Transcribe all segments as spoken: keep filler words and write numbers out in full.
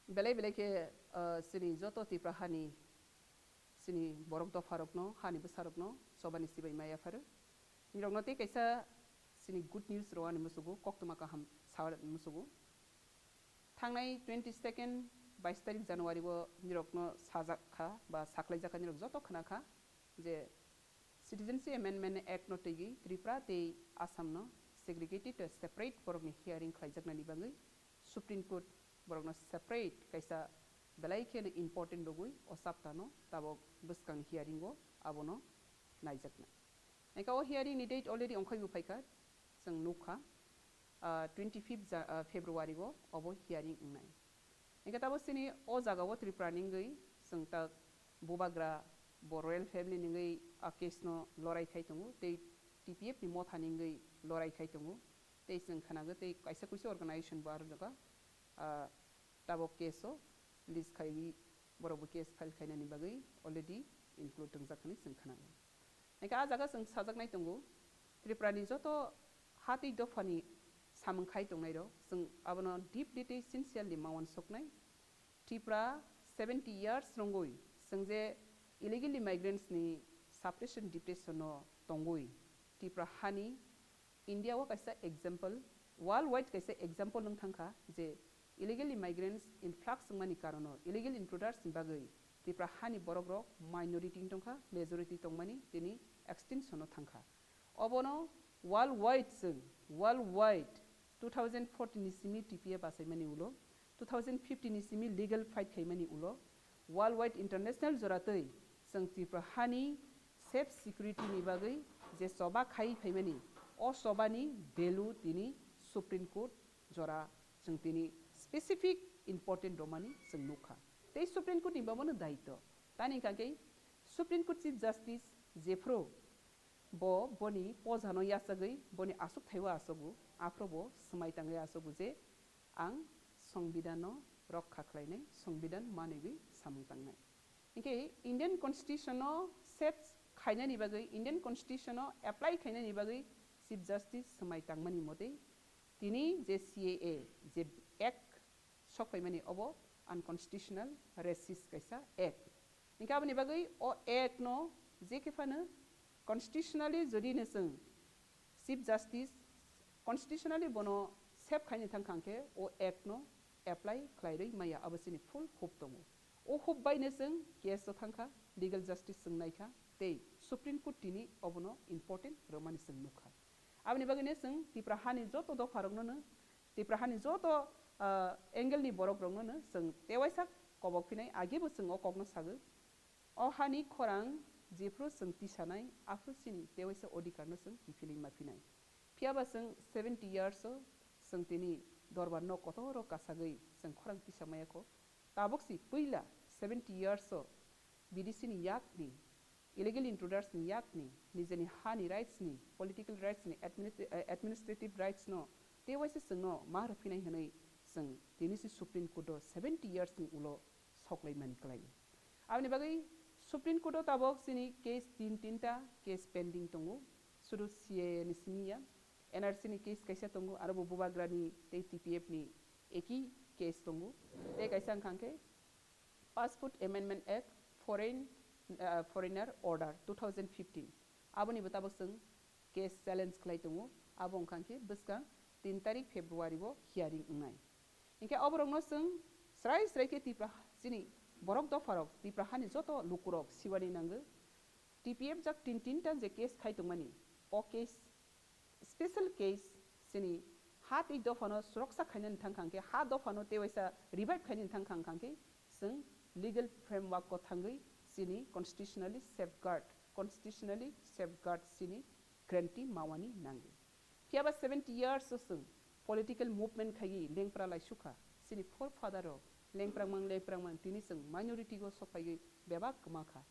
Belai belai khe, ah, chini joto Tipra hani chini borok dopharokno, hani bwsarokno chobani sibai ma yapharo. Nirokno tei kaisa chini good news rwani musugo, koktwma kaham sa musugo. Thangnai twenty second, bais tarik January o nirokno sajak kha ba saklaijak kha, nirok joto khna kha je Citizenship Amendment Act no twiwi Tripura tei Assam no segregated, separate borokni hearing khlaijaknani bagwi Supreme Court borokno separate kaisa belai kheno important rwgwi o chapter no tabok bwskangni hearing o abono naijaknai. Hingkhe o hearing ni date already ongkhaibo phaikha, chwng nukha, ah, twenty fifth ja-, ah, February o obo hearing wngnai. Hingkhe tabo chini o jaga o Tripura ni wngwi chwng tak bubagra bo royal family ni wngwi a case no lorai khai tongo, tei T P F ni motha ni wngwi lorai khai tongo, tei chwng khwnago tei kaisa kuisa organization bo aro jaga, ah, tabok case o list khaiwi borok bo case file khainani bagwi already include wngjak hwnwi chwng khwnago. Hingkhe a jaga chwng sajaknai tongo, Tripura ni joto ha tei dopha ni samung khai tongnai rok, chwng abono deeply tei sincerely ma uansuknai. Tripura seventy years rwngwi chwng je illegal immigrants ni suppression depression o tongwi Tripura hani India o kaisa example, world wide kaisa example wng thangkha je illegal immigrants influx wngmani karono illegal intruders ni bagwi Tripura hani borok rok minority wng tongkha, majority tongmani tini extinction o thangkha. Obono world wide chwng, world wide two thousand fourteen ni simi T P F achaimani ulo, two thousand fifteen ni simi legal fight khaimani ulo, world wide international joratwi chwng Tripura hani safe security ni bagwi je choba khai phaimani, o choba ni value tini Supreme Court jora chwng tini specific important romani chwng nukha. Tei Supreme Court ni bono daito. Tani hwnkha khe Supreme Court Chief Justice jephru bo boni pojano yachagwi boni achukthaio achugo, aphuru bo swmai tangwi achugo je ang Songbidan no rokha khlainai, Songbidan manwi samung tangnai. Hinkhe Indian Constitution no save khainani bagwi, Indian Constitution no apply khainani bagwi Chief Justice swmai tangmani motwi tini je C A A je Act sokphaimani obo unconstitutional racist kaisa Act. Hinkhe aboni bagwi o Act no je khe phano constitutionally jodi no chwng Chief Justice constitutionally bono save khaini thangkha hwnkhe o Act no apply khlairwi maya, abo chini full hub tongo. O hub bai no chwng case o thangkha, legal justice chwng naikha, tei Supreme Court tini obono important rwmani chwng nukha. Aboni bagwi no chwng Tipra hani joto dopha rokno no, Tipra hani joto, ah, angle ni borok rokno no chwng tewaisa kobok phinai, age bo chwng o kok no sagwi. O hani khorang jephru chwng tisanai, aphru chini tewaisa odhikar no chwng kiphilwi ma phinai. Phiya ba chwng seventy years o chwng tini dorbar no kotor o kasagwi chwng khorang tisa maya kho. Tabok si puila seventy years o B D C ni yak ni, illegal intruders ni yak ni, nijeni ha ni rights ni, political rights ni, administ-, eh, administrative rights no tewaisa chwng no ma rwphinai hwnwi chwng tini si Supreme Court o seventy years ni ulo soklaimani kwlai. Aboni bagwi Supreme Court o tabok chini case tin tinta case pending tongo, sudu C A A ni simi ya, N R C ni case kaisa tongo, aro bo bubagra ni tei T P F ni eki case tongo, tei kaisa wngkha khe Passport Amendment Act, Foreign, ah, Foreigner Order two thousand fifteen, aboni bo tabok chwng case challenge khlai tongo, abo wngkha khe bwskang tin tarik February o hearing wngnai. Hinkhe oborokno chwng srai srai khe Tipra chini borok dopharok, Tipra hani joto lukurok siwani nango. T P F jak tin tinta je case khai tongmani, o case, special case chini ha tei dophano suroksa khainani thangkha hwnkhe, ha dophano tewaisa revive khainani thangkha hwnkhe, chwng legal framework o thangwi chini constitutionally safeguard, constitutionally safeguard chini guarantee mawani nango. Phiya ba seventy years o chwng political movement khaiwi lengpra laisukha, chini forefather rok lengprangmang lengprangmang tini chwng minority o sophaiwi bebak kwma kha.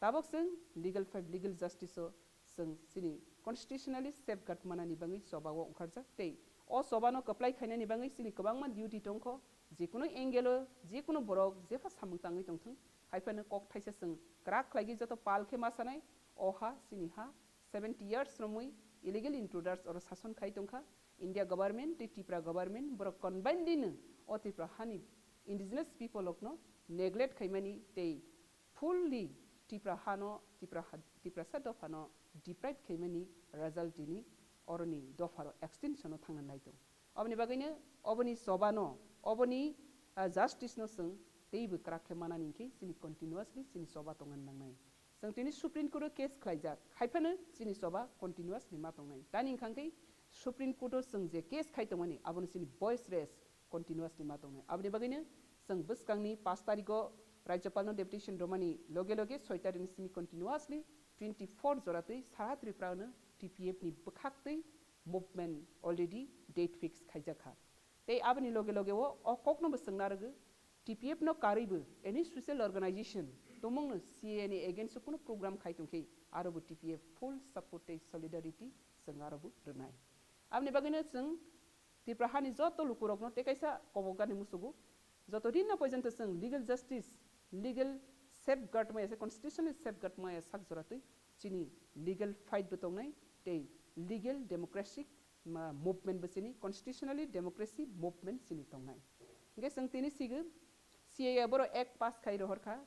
Tabok chwng legal fight, legal justice o chwng chini constitutionally safeguard manani bagwi choba o ongkharjak tei o choba no kwplai khainani bagwi chini kwbangma duty tongkho, jekunu angle o jekunu borok jepha samung tangwi tongthwng, haiphano kok thaisa chwng kwrak khlaigwi joto pal khe ma sanai, o ha chini ha seventy years romwi illegal intruders oro sason khai tongkha. India government tei Tripura government borok combinedly no o Tripura hani indigenous people rokno neglect khaimani tei fully Tipra hano, Tipra ha-, Tiprasa dophano deprive khaimani result tini oroni dopharo extinction o thangna nai tongo. Oboni bagwino oboni chobano, oboni, ah, justice no chwng teibo kwrak khe manani hinkhe chini continuously chini choba tongna nangnai. Chwng tini Supreme Court o case khlaijak, hai phano chini choba continuously ma tongnai. Tani wngkha khe Supreme Court o chwng je case khai tongmani, abono chini voice raise continuously ma tongnai. Aboni bagwino chwng bwskangni pash tarikgo Rajyapalno deputation romani loge loge soi tarikni simi continuously twenty four jora twi sara Tripura no T P F ni bwkhaktwi movement already date fix khaijak kha. Tei aboni loge loge o, o kokno bo chwng narwgo, T P F no karwibo any social organization tongmungno C A A ni against o kunu program khai tongkhe, aro bo T P F full support tei solidarity chwng aro bo rwnai. Aboni bagwino chwng Tripura hani joto lukurokno tei kaisa kobok gani musugo, joto dinno porjonto chwng legal justice, legal safeguard maya se, constitutional safeguard maya sak jora twi chini legal fight bo tongnai tei legal democratic ma-, movement bo chini, constitutionally democracy movement chini tongnai. Hingke chwng tini sigo C A A boro act pass khai rohor kha,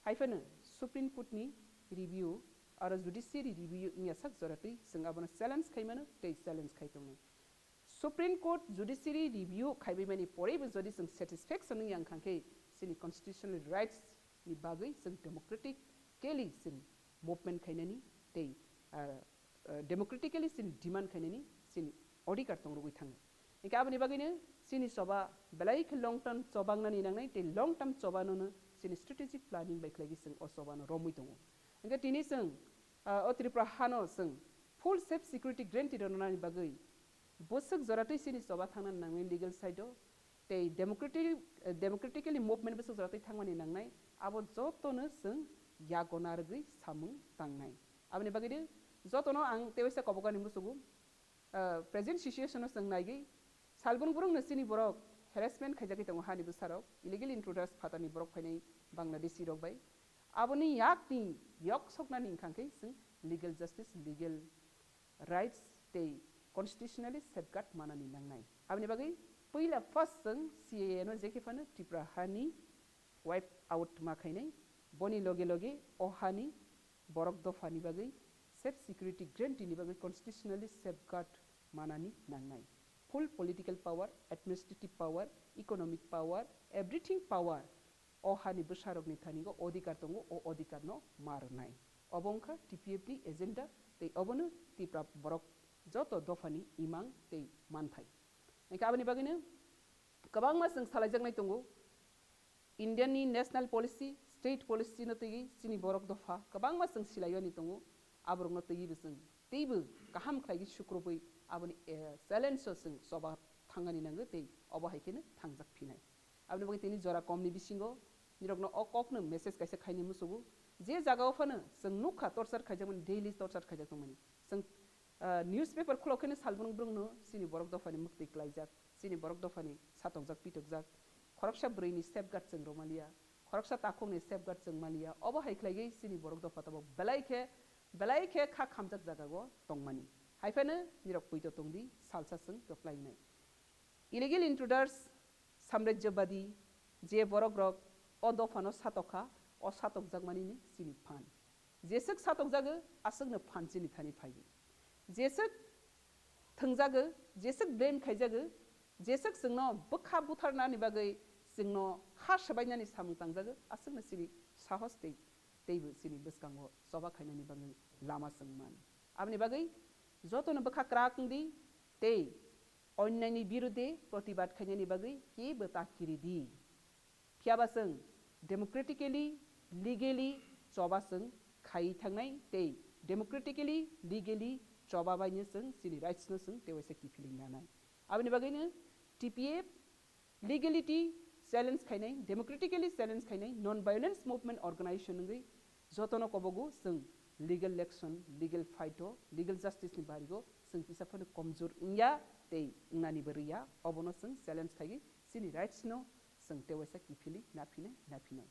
hai phano Supreme Court ni review aro judiciary review wngya sak jora twi chwng abono challenge khai mano tei challenge khai tongnai. Supreme Court judiciary review khaibaimani poraibo jodi chwng satisfaction wngya wngkha khe chini constitutional rights ni bagwi chwng democratically chwng movement khainani tei, ah, ah, democratically chini demand khainani chini odhikar tongrogwi thangnai. Hingkhe aboni bagwino chini choba belai khe long term choba wngnani nangnai tei long term choba nono chini strategic planning bai khlaigwi chwng o choba no romwi tongo. Hingkhe tini chwng, ah, o Tripura hano chwng full safe security guarantee rwnani bagwi bwswk jora twi chini choba thangna nangnai legal side o, tei democratic, eh, democratically movement bwswk jora twi thangmani nangnai, abo jotono chwng yago narwgwi samung tangnai. Aboni bagwi de jotono ang tewaisa kobokani musugo, eh, present situation o chwng naigwi salbung brungno chini borok harassment khaijagwi tongo hani bwsarok, illegal intruders phatarni borok phainai Bangladeshi rok bai. Aboni yakni yok soknani wngkha khe chwng legal justice, legal rights tei constitutionally safeguard manani nangnai. Aboni bagwi puila first chwng C A A no jekhe phano Tripura hani wipe out ma khainai, boni loge loge o hani borok dophani bagwi safe security guarantee ni bagwi constitutionally safeguard manani nangnai. Full political power, administrative power, economic power, everything power o hani bwsarokni thani o odhikar tongo, o odhikar no ma rwnai. Obo wngkha T P F ni agenda tei obono Tipra borok joto dophani imang tei manthai. Hingkhe aboni bagwino kwbangma chwng salaijaknai tongo. India ni national policy, state policy no twiwi chini borok dopha kwbangma chwng silaiyani tongo. Aborokno twiwi bo chwng teibo kaham khlaiwi sukrubwi aboni, eh, challenge o chwng choba thangani nango tei obo hai kheno thangjak phinai. Aboni bagwi tini jora komni bisingo nirokno o kokno message kaisa khaini musugo. Je jagao phano chwng nukha torture khaijakmani, daily torture khaijak tongmani. Chwng, ah, newspaper khulok kheno salbung brungno chini borok dophani mwktwi klaijak, chini borok dophani satokjak pitokjak. Khoroksa bwrwini safeguard chwng rwmaliya, khoroksa takhukni safeguard chwng maliya. Obo hai khlaigwi chini borok dopha tabok belai khe, belai khe kha khamjak jagao tongmani. Hai phano nirok poito tongdi, salsa chwng kwplai wngnai. Illegal intruders, samrajyobadi, je borok rok o dophano satokha, o satokjakmani ni chini phan. Jeswk satokjago, aswkno phan chini thani phaiwi. Jeswk thwngjago, jeswk blame khaijago, jeswk chwngno bwkha butharnani bagwi chwngno kha swbainani samung tangjago, aswkno chini sahos tei, teibo chini bwskango choba khainani bagwi lama chwng man. Aboni bagwi jotono bwkha kwrak wngdi tei onyaini birudhe protibad khainani bagwi kebo ta kiri di. Phiya ba chwng democratically, legally choba chwng khaiwi thangnai tei democratically, legally choba baino chwng chini rights no chwng tewaisa kiphilwi nanai. Aboni bagwino T P F legality challenge khainai, democratically challenge khainai, non-violence movement organization wngwi jotono kobogo chwng legal action, legal fight o, legal justice ni barigo chwng kisa phano komjor wngya tei wngnanibo rwya, obono chwng challenge khaiwi chini rights no chwng tewaisa kiphilwi naphinai, naphinai.